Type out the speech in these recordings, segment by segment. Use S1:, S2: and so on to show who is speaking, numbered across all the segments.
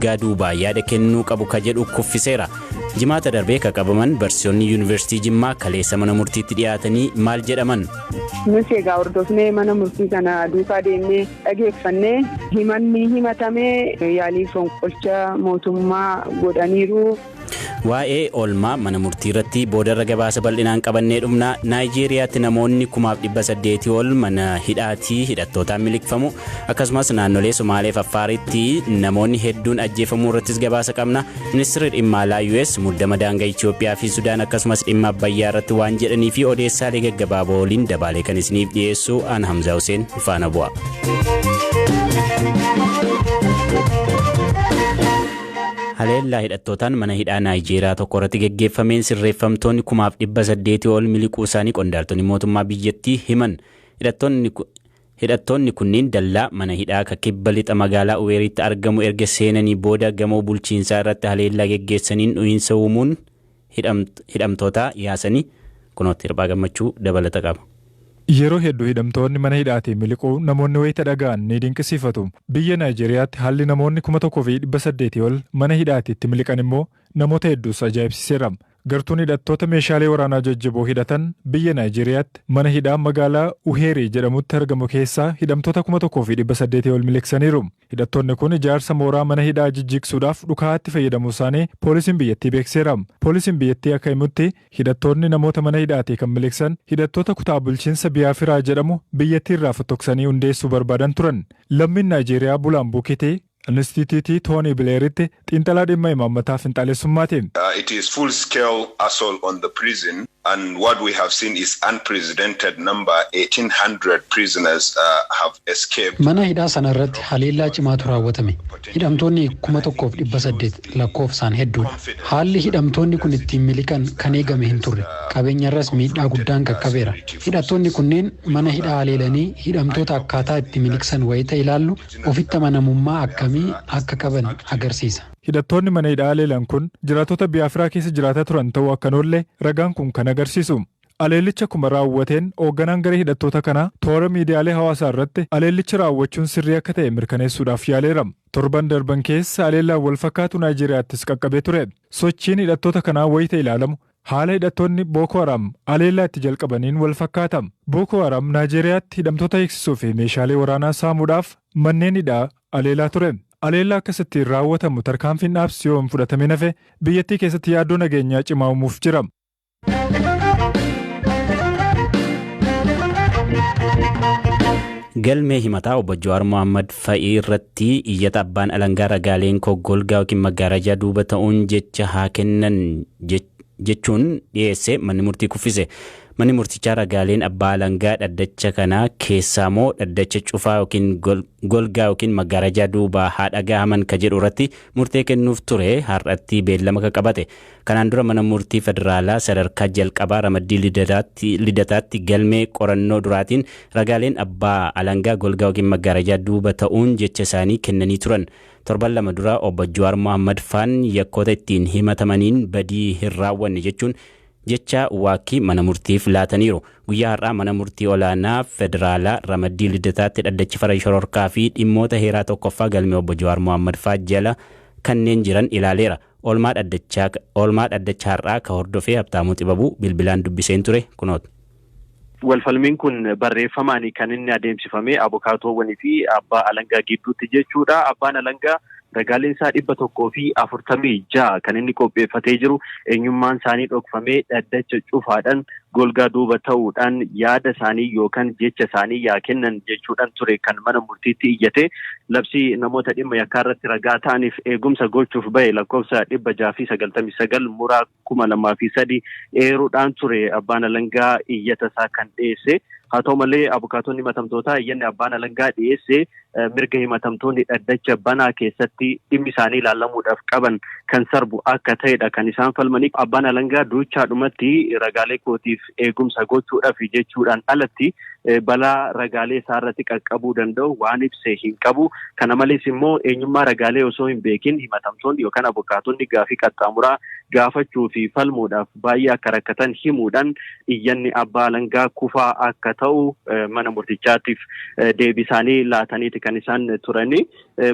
S1: Golgaa duubaa yaada kennuu qabu ka jedhu kuffiseera. Jimaata darbee ka qabaman barsiisonni Yuunivarsiitii Jimmaa kaleessa mana murtiitti dhiyaatanii maal jedhaman?
S2: Nus egaa hordofnee mana murtii kana duukaa deemnee dhageeffannee himanni himatamee yaalii fonqolcha mootummaa godhaniiru.
S1: Waa'ee oolmaa mana murtii irratti boodarra gabaasa bal'inaan qabannee dhumna. Naayijeeriyaatti namoonni 8,800 ol mana hidhaatii hidhattootaan miliqfamu. Akkasumas naannolee Somaaleef Affaaritti namoonni hedduun ajjeefamuu irrattis gabaasa qabna. Ministeerri dhimma alaa US muddama daangaa Itoophiyaa fi Sudaan akkasumas dhimma Abbayyaa irratti waan jedhanii fi odeessaalee gaggabaaboo waliin dabaalee kan isiniif dhiyeessu aan Hamzaa Hussein faana bu'a. Haleellaa hidhattootaan mana hidhaa Naayijeeriyaa tokko irratti geggeeffameen sirreeffamtoonni 8,800 ol miliquu isaanii qondaaltonni mootummaa biyyattii himan. Hidhattoonni kunniin dallaa mana hidhaa ka kibba lixa magaalaa Uweeritti argamu erga seenanii booda gamoo bulchiinsaa irratti haleellaa geggeessaniin dhu'iinsa uumuun hidhamtoota yaasanii kunootti Hirphaa Gammachuu dabalata qaba.
S3: Yeroo hedduu hidhamtoonni mana hidhaatii miliquu namoonni wayita dhaga'an ni dinqisiifatu. Biyya Naayijeeriyaatti haalli namoonni 1,800 ol mana hidhaatiitti miliqan immoo namoota hedduus ajaa'ibsiiseera. Gartuun hidhattoota meeshaalee waraanaa jajjaboo hidhatan biyya Naayijeeriyaatti mana hidhaa magaalaa Uheerii jedhamutti argamu keessaa hidhamtoota 1,800 ol miliqsaniiru. Hidhattoonni kun ijaarsa mooraa mana hidhaa jijjigsuudhaaf dhukaatti fayyadamuu isaanii poolisiin biyyattii beeksiseera. Poolisiin biyyattii akka himutti hidhattoonni namoota mana hidhaatii kan miliqsan hidhattoota kutaa bulchiinsa Biyaafiraa jedhamu biyyattii irraa fottoqsanii hundeessuu barbaadan turan. Lammiin Naayijeeriyaa Bulaan Bukitee Inistituutii Toonii Bileeritti xiinxalaa dhimma imaammataa finxaalessummaati.
S4: It is full scale assault on the prison, and what we have seen is unprecedented number 1800 prisoners have escaped.
S5: Mana hidhaa sana irratti haleellaa cimaatu raawwatame. Hidhamtoonni 1800 lakkoofsaan hedduudha. Haalli hidhamtoonni kun ittiin miliqan kan eegame hin turre. Qabeenya irras miidhaa guddaan qaqqabeera. Hidhattoonni kunneen mana hidhaa haleelanii hidhamtoota akkaataa itti miliqsan wayita ilaallu ofitti amanamummaa akkamii akka qaban agarsiisa.
S3: Hidhattoonni mana hidhaa haleelan kun jiraattota Biyaafiraa keessa jiraataa turan ta'uu akka hin oolle ragaan kun kan agarsiisu. Aleellicha akkuma raawwateen hoogganaan garee hidhattoota kanaa toora miidiyaalee hawaasaa irratti aleellicha raawwachuun sirrii akka ta'e mirkaneessuudhaaf yaaleera. Torban darban keessa aleellaan wal fakkaatu Naayijeeriyaattis qaqqabee ture. Sochiin hidhattoota kanaa wayita ilaalamu haala hidhattoonni Boko Haram aleellaa itti jalqabaniin wal fakkaata. Boko Haram Naayijeeriyaatti hidhamtoota eegsisuu fi meeshaalee waraanaa saamuudhaaf manneen hidhaa aleelaa ture. Aleellaa akkasittiin raawwatamu tarkaanfiin dhaabsi yoo hin fudhatamin hafe biyyattii keessatti yaaddoo nageenyaa cimaa uumuuf jira.
S1: Galmee himataa obbo Jawaar Mohaammed fa'ii irratti iyyata abbaan alangaa ragaaleen koo golgaa yookiin maggaarajaa duuba ta'uun jecha haa kennan jechuun dhiyeesse manni murtii kuffise. Manni murtichaa ragaaleen abbaa alangaa dhaddacha kanaa keessaa moo dhaddacha cufaa yookiin golgaa yookiin maggaarajaa duubaa haa dhagahaman ka jedhu irratti murtee kennuuf ture har'atti beellama ka qabate. Kanaan dura mana murtii federaalaa sadarkaa jalqabaa ramaddii Lidataatti galmee qorannoo duraatiin ragaaleen abbaa alangaa golgaa yookiin maggaarajaa duuba ta'uun jecha isaanii kennanii turan. Torban 2 dura obbo Jawaar Mohaammed faan yakkoota ittiin himatamaniin badii hin raawwanne jechuun jecha waakkii mana murtiif laataniiru. Guyyaa har'aa mana murtii olaanaa federaalaa ramaddii Lidataatti dhaddachi fara shororkaa fi dhimmoota heeraa tokkoffaa galmee obbo Jawaar Mohaammed faa jala kanneen jiran ilaaleera. Oolmaa dhaddacha har'aa ka hordofee Habtaamuu Xibabuu bilbilaan dubbiseen ture kunoota.
S6: Walfalmiin kun barreeffamaan kan inni adeemsifame abukaatoowwanii fi abbaa alangaa gidduutti jechuudha. Abbaan alangaa ragaaleen isaa 146 kan inni qopheeffatee jiru eenyummaan isaanii dhokfamee dhaddacha cufaadhaan golgaa duuba ta'uudhaan yaada isaanii yookaan jecha isaanii yaa kennan jechuudhaan ture kan mana murtiitti iyyate. Labsii namoota dhimma yakkaa irratti ragaa ta'aniif eegumsa gochuuf bahe lakkoofsa 699 muraa 2003 eeruudhaan ture abbaan alangaa iyyata isaa kan dhiyeesse. Haa ta'u malee abukaatonni himatamtootaa iyyanni abbaan alangaa dhiyeesse mirga himatamtoonni dhaddacha banaa keessatti dhimmi isaanii ilaalamuudhaaf qaban kan sarbu akka ta'edha kan isaan falmanii. Abbaan alangaa duuchaadhumatti ragaalee kootiif eegumsa gochuudhaaf jechuudhaan alatti balaa ragaalee isaarratti qaqqabuu danda'u waan ibsee hin qabu. Kana malees immoo eenyummaa ragaalee osoo hin beekin himatamtoonni yookaan abukaatonni gaafii qaxxaamuraa gaafachuu fi falmuudhaaf baay'ee akka rakkatan himuudhaan iyyanni abbaa alangaa kufaa akka ta'u mana murtichaatiif deebisaanii laataniiti kan isaan turani.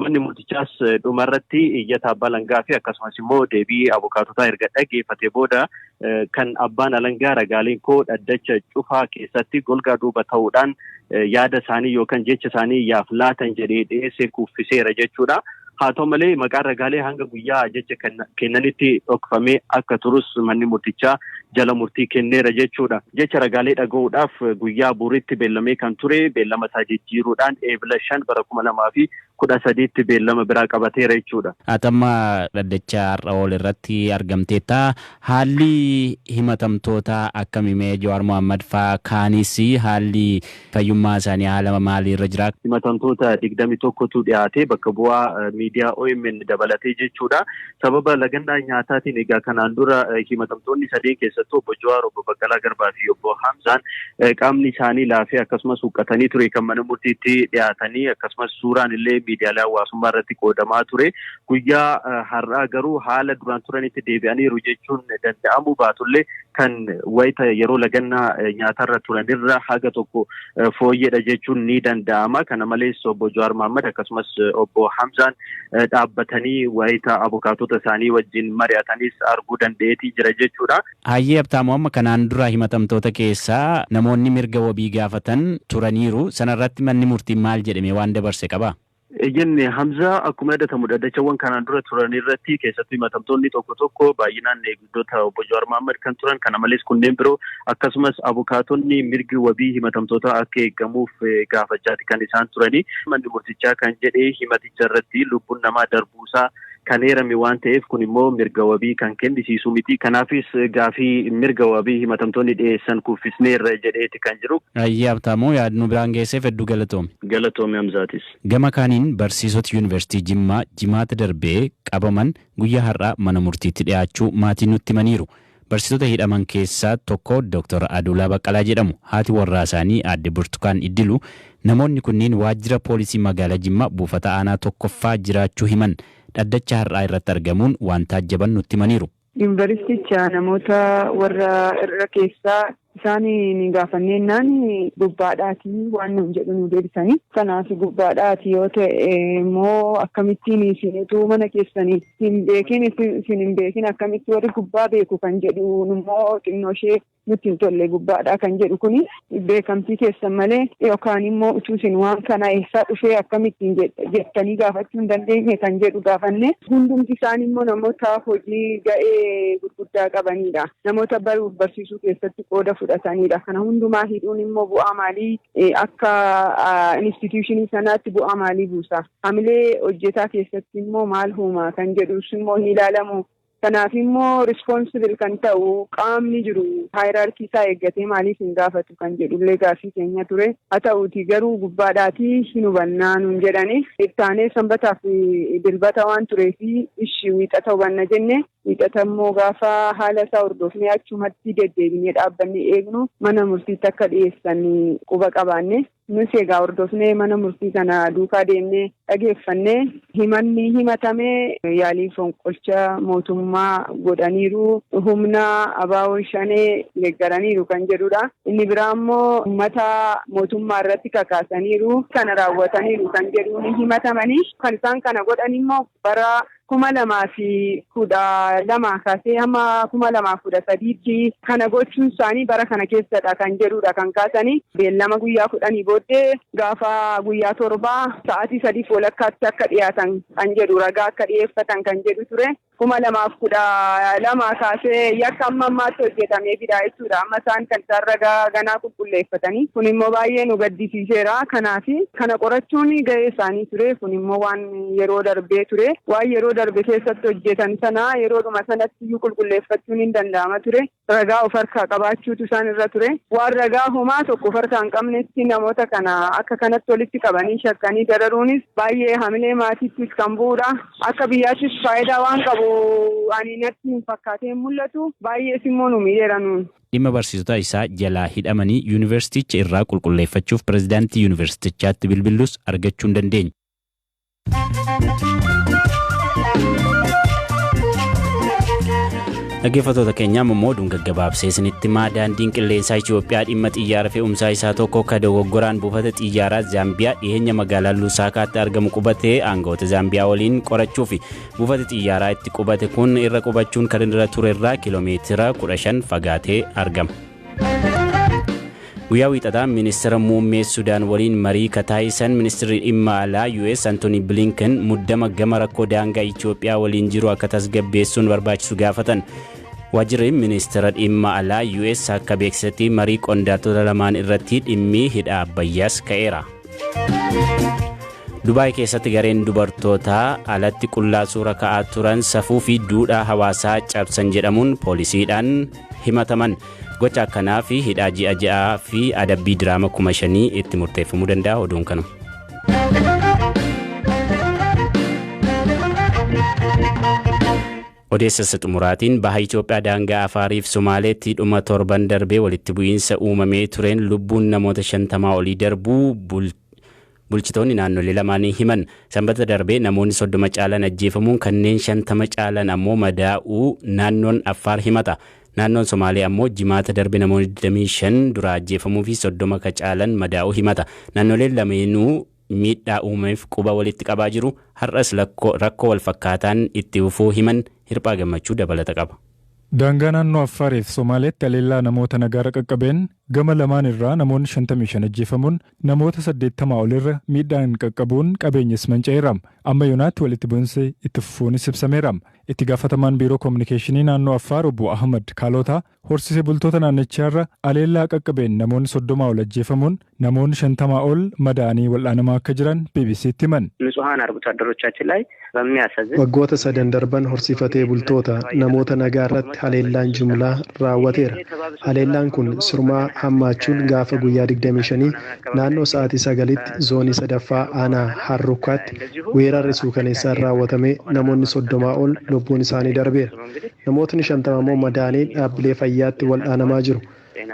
S6: Manni murtichaas dhumarratti iyyata abbaa alangaa fi akkasumas immoo deebii abukaatotaa erga dhageeffate booda kan abbaan alangaa ragaaleen koo dhaddacha cufaa keessatti golgaa duuba ta'uudhaan yaada isaanii yookaan jecha isaanii yaaf laatan jedhee dhiyeessee kuffiseera jechuudha. Haa ta'u malee maqaan ragaalee hanga guyyaa jecha kennanitti dhokfamee akka turus manni murtichaa jala murtii kenneera jechuudha. Jecha ragaalee dhaga'uudhaaf guyyaa boriitti beellamee kan ture beellama isaa jijjiiruudhaan eebila 5 bara 2013tti beellama biraa qabateera jechuudha.
S1: Atamma dhaddacha har'a ool irratti argamteetta. Haalli himatamtoota akkamii Jawaar Mohaammed faa kaanis haalli fayyummaa isaanii haala maaliirra jira?
S6: Himatamtoota 21tu dhiyaate bakka bu'aa miidiyaa OMN dabalatee jechuudha. Sababa lagannaa nyaataatiin egaa kanaan dura himatamtoonni sadeen keessattuu obbo Jawaar, obbo Baqqalaa Garbaa fi obbo Hamzaan qaamni isaanii laafee akkasumas huqqatanii ture kan mana murtiitti dhiyaatanii akkasumas suuraan illee miidiyaalee hawaasummaa irratti qoodamaa ture. Guyyaa har'aa garuu haala duraan turanitti deebi'aniiru jechuun danda'amu baatullee kan wayita yeroo lagannaa nyaatarra turanirra haga tokko fooyyedha jechuun ni danda'ama. Kana malees obbo Jawaar Mohaammed akkasumas obbo Hamzaan dhaabbatanii wayita abukaatota isaanii wajjin mari'atanis arguu danda'eetii jira jechuudha.
S1: Hayyee Abtaamoo, amma kanaan dura himatamtoota keessaa namoonni mirga wabii gaafatan turaniiru. Sanarratti manni murtii maal jedhame waan dabarse qaba?
S6: Jenne Hamzaa, akkuma yaadatamu dhaddachawwan kanaan dura turan irratti keessattuu himatamtoonni tokko tokko baay'inaan eegdota obbo Jawaar Mohaammed kan turan, kana malees kunneen biroo akkasumas abukaatonni mirgi wabii himatamtoota akka eegamuuf gaafachaati kan isaan turani. Manni murtichaa kan jedhee himaticha irratti lubbuun namaa darbuusaa kan eerame waan ta'eef kun immoo mirga wabii kan kennisiisu miti. Kanaafis gaafii mirga wabii himatamtoonni dhiyeessan kuffisneerra jedheeti kan jiru.
S1: Hayyee Abtaamoo, yaadnu biraan geesseef hedduu galatoomi.
S6: Galatoomi Hamzaatis.
S1: Gama kaaniin barsiisota yuunivarsiitii Jimmaa jimaata darbee qabaman guyyaa har'aa mana murtiitti dhiyaachuu maatiin nutti himaniiru. Barsiisota hidhaman keessaa tokko Dr. Aduulaa Baqqalaa jedhamu. Haati warraa isaanii aadde Burtukaan Iddilu namoonni kunneen waajjira poolisii magaalaa Jimmaa buufata aanaa tokkoffaa jiraachuu himan. Dhaddacha har'aa irratti argamuun waan taajjaban nutti himaniiru.
S2: Yuunivarsiiticha namoota warra irra keessaa isaan ni gaafanneenaan gubbaadhaatii waan nuun jedhu nu deebisanii. Kanaaf gubbaadhaatii yoo ta'e immoo akkamittiin isinitu mana keessanii hin beekin, isin hin beekin akkamitti warri gubbaa beeku kan jedhu immoo xinnoo ishee nutti hin tolle. Gubbaadhaa kan jedhu kuni beekamtii keessan malee yookaan immoo utuu isin waan kana eessaa dhufee akkamittiin jettanii gaafachuu hin dandeenye kan jedhu gaafanne. Hundumti isaan immoo namoota hojii ga'ee gurguddaa qabanidha. Namoota baruuf barsiisuu keessatti qooda fudhatanidha. Kana hundumaa hidhuun immoo bu'aa maalii, akka instituushinii sanaatti bu'aa maalii buusa? Hamilee hojjetaa keessatti immoo maal huuma kan jedhus immoo hin ilaalamu. Kanaaf immoo responsible kan ta'u qaamni jiru haayiraarkii isaa eeggatee maaliif hin gaafatu kan jedhullee gaaffii keenya ture. Haa ta'uuti garuu gubbaadhaatii hin hubannaa nuun jedhani. Ittaanee sanbataaf dilbata waan tureefi ishii wiixata hubanna jenne. Wiixata immoo gaafa haala isaa hordofnee achumatti deddeebinee dhaabbannee eegnu mana murtiitti akka dhiyeessan quba qabaanne. Nus egaa hordofnee mana murtii kana duukaa deemnee dhageeffannee himanni himatamee yaalii fonqolcha mootummaa godhaniiru, humna abaaboo shanee deeggaraniiru kan jedhudha. Inni biraa immoo uummata mootummaa irratti kakaasaniiru, kana raawwataniiru kan jedhu himatamanii. Kan isaan kana godhan immoo bara 2012 kaasee hamma 2013tti kana gochuun isaanii bara kana keessadha kan jedhudha kan kaasanii. Beellama guyyaa 10 booddee gaafa guyyaa 7 sa'aatii 3:30 akka dhiyaatan kan jedhu, ragaa akka dhiyeeffatan kan jedhu ture. 2012 kaasee yakka amma ammaatti hojjetamee fida jechuudha. Amma isaan kan isaan ragaa ganaa qulqulleeffatanii. Kun immoo baay'ee nu gaddisiiseera. Kanaaf kana qorachuun ga'ee isaanii ture. Kun immoo waan yeroo darbee ture. Waan yeroo darbe keessatti hojjetan sana yeroodhuma sanatti iyyuu qulqulleeffachuun hin danda'ama ture. Ragaa of harkaa qabaachuutu isaan irra ture. Waan ragaa homaa tokko of harkaa hin qabnetti namoota kana akka kanatti walitti qabanii shakkanii dararuunis baay'ee hamilee maatiittis kan bu'uudha. Akka biyyaattis faayidaa waan qabu ani natti hin fakkaatee mul'atu. Baay'ees immoo nu miidheera nuun.
S1: Dhimma barsiisota isaa jalaa hidhamanii yuunivarsiiticha irraa qulqulleeffachuuf pirezidaantii yuunivarsiitichaatti bilbillus argachuu hin dandeenye. Dhaggeeffattoota keenyaa immoo oduun gaggabaabsee isinitti himaa. Daandiin qilleensaa Itoophiyaa dhimma xiyyaara fe'umsaa isaa tokko ka dogoggoraan buufata xiyyaaraa Zaambiyaa dhiyeenya magaalaa Lusaakaatti argamu qubatee aangawoota Zaambiyaa waliin qorachuu fi buufata xiyyaaraa itti qubate kun irra qubachuun kan irra ture irraa kiiloomeetira 15 fagaatee argama. Guyyaa wiixataa ministeera muummee Sudaan waliin marii taasisan ministeerri dhimma alaa US Antony Blinken muddama gama rakkoo daangaa Itoophiyaa waliin jiru akka tasgabbeessuun barbaachisu gaafatan. Waajjirri ministeera dhimma alaa US akka beeksisetti marii qondaaltota lamaan irratti dhimmi hidha Abbayyaas ka'eera. Dubaay keessatti gareen dubartootaa alatti qullaa suura ka'aa turan safuu fi duudhaa hawaasaa cabsan jedhamuun poolisiidhaan himataman. Gocha akkanaa fi hidhaa ji'a 6 fi adabbii diraama 5,000 itti murteeffamuu danda'a. Oduun kanuma. Odeessa xumuraatiin baha Itoophiyaa daangaa Afaariif Somaaleetti dhuma torban darbee walitti bu'iinsa uumamee tureen lubbuun namoota 50 olii darbuu bulchitoonni naannolee lamaanii himan. Sanbata darbee namoonni 30 caalan ajjeefamuun kanneen 50 caalan ammoo madaa'uu naannoon Affaar himata. Naannoon Somaalee ammoo jimaata darbe namoonni 25 dura ajjeefamuu fi 30 ka caalan madaa'uu himata. Naannoleen lameenuu miidhaa uumameef quba walitti qabaa jiru. Har'as rakkoo wal fakkaataan itti fufuu himan. Hirphaa Gammachuu dabalata qaba.
S3: Daangaa naannoo Affaariif Somaaleetti haleellaa namoota nagaara qaqqabeen gama lamaan irraa namoonni 55 ajjeefamuun namoota 80 olirra miidhaan qaqqabuun qabeenyas manca'eera. Amma yoonaatti walitti bu'insi itti fufuunis ibsameera. Itti gaafatamaan biiroo koominikeeshinii naannoo Affaar obbo Ahmad Kaalotaa horsiisee bultoota naannichaarra haleellaa qaqqabeen namoonni 30 ol ajjeefamuun namoonni 50 ol madaa'anii wal'aanamaa akka jiran BBC'tti himan.
S7: ንጹሐን አርብቶ አደሮቻችን ላይ በሚያሳዝን
S8: Waggoota sadan darban horsiifatee bultoota namoota nagaa irratti haleellaan jumlaa raawwateera. Haleellaan kun surmaa hammaachuun gaafa guyyaa 25 naannoo sa'aatii 9tti zoonii sadaffaa aanaa Harrukkaatti weerarri suukaneessaan raawwatame namoonni 30 ol lubbuun isaanii darbeera. Namootni 50 immoo madaa'anii dhaabbilee fayyaatti wal'aanamaa jiru.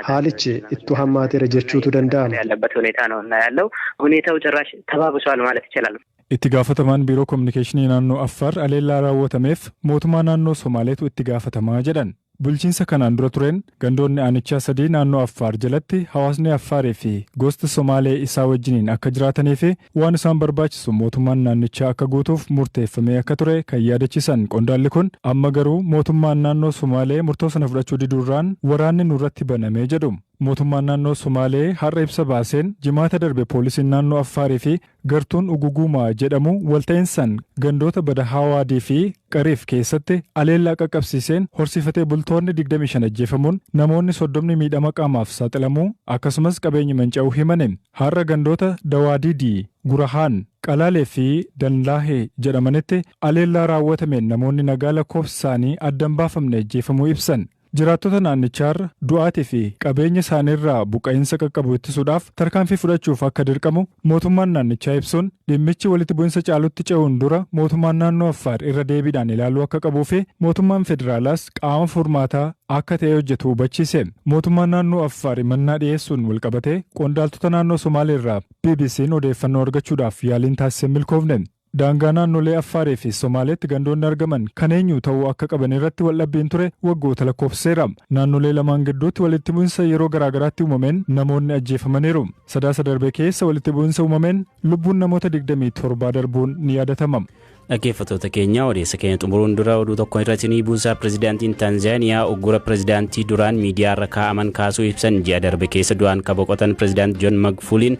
S8: Haalichi ittuu hammaateera jechuutu danda'ama.
S7: ያለበት ሁኔታ ነው እና ያለው ሁኔታው ጭራሽ ተባብሷል ማለት ይችላል።
S3: Itti gaafatamaan biiroo koominikeeshinii naannoo Affaar haleellaa raawwatameef mootummaa naannoo Somaaleetu itti gaafatamaa jedhan. Bulchiinsa kanaan dura tureen gandoonni aanichaa sadii naannoo Affaar jalatti hawaasni Affaarii fi gosti Somaalee isaa wajjiniin akka jiraatanii fi waan isaan barbaachisu mootummaan naannichaa akka guutuuf murteeffamee akka ture kan yaadachiisan qondaalli kun amma garuu mootummaan naannoo Somaalee murtoo sana fudhachuu diduurraan waraanni nurratti banamee jedhu. Mootummaan naannoo Somaalee har'a ibsa baaseen jimaata darbe poolisiin naannoo Affaarii fi gartuun Ugugumaa jedhamu walta'insaan gandoota Badahawaadii fi Qariif keessatti haleellaa qaqqabsiiseen horsiifatee bultoonni 25 ajjeefamuun namoonni 30 miidhama qaamaaf saaxilamuu akkasumas qabeenyi manca'uu himane. Har'a gandoota Dawaadidii, Gurahaan, Qalaalee fi Danlaahee jedhamanitti haleellaa raawwatameen namoonni nagaa lakkoofsa isaanii adda hin baafamne ajjeefamuu ibsan. Jiraattota naannichaarra du'aatii fi qabeenya isaaniirraa buqqa'insa qaqqabu ittisuudhaaf tarkaanfii fudhachuuf akka dirqamu mootummaan naannichaa ibsuun dhimmichi walitti bu'insa caalutti ce'uun dura mootummaan naannoo Affaar irra deebiidhaan ilaaluu akka qabuu fi mootummaan federaalaas qaama furmaataa akka ta'e hojjetu hubachiise. Mootummaan naannoo Affaar himannaa dhiyeessuun walqabatee qondaaltota naannoo Somaaleerraa BBC'n odeeffannoo argachuudhaaf yaaliin taasise hin milkoofne. Daangaa naannolee Affaarii fi Somaaleetti gandoonni argaman kan eenyu ta'uu akka qaban irratti waldhabbiin ture waggoota lakkoofseera. Naannolee lamaan gidduutti walitti bu'insa yeroo garaagaraatti uumameen namoonni ajjeefamaniiru. Sadaasa darbe keessa walitti bu'insa uumameen lubbuun namoota 27 darbuun ni yaadatama.
S1: Dhaggeeffattoota keenya, odeessa keenya xumuruun dura oduu tokko irratti ni buusa. Pirezidaantiin Taanzaaniyaa uggura pirezidaantii duraan miidiyaa irra kaa'aman kaasuu ibsan. Ji'a darbe keessa du'aan ka boqotan pirezidaant John Magfuuliin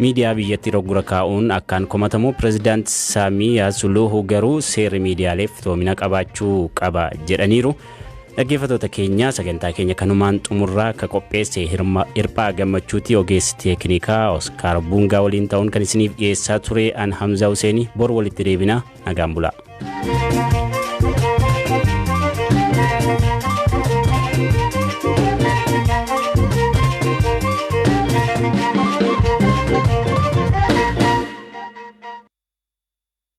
S1: miidiyaa biyyattii uggura kaa'uun akkaan komatamu. Pirezidaant Saamiyaa Suluhu garuu seerri miidiyaaleef iftoomina qabaachuu qaba jedhaniiru. Dhaggeeffattoota keenya, sagantaa keenya kanumaan xumurraa. Akka qopheesse Hirphaa Gammachuuti, ogeessi teeknikaa Oskaar Buungaa waliin ta'uun kan isiniif dhiyeessaa ture an Hamzaa Huseenii. Bor walitti deebina, nagaan bulaa.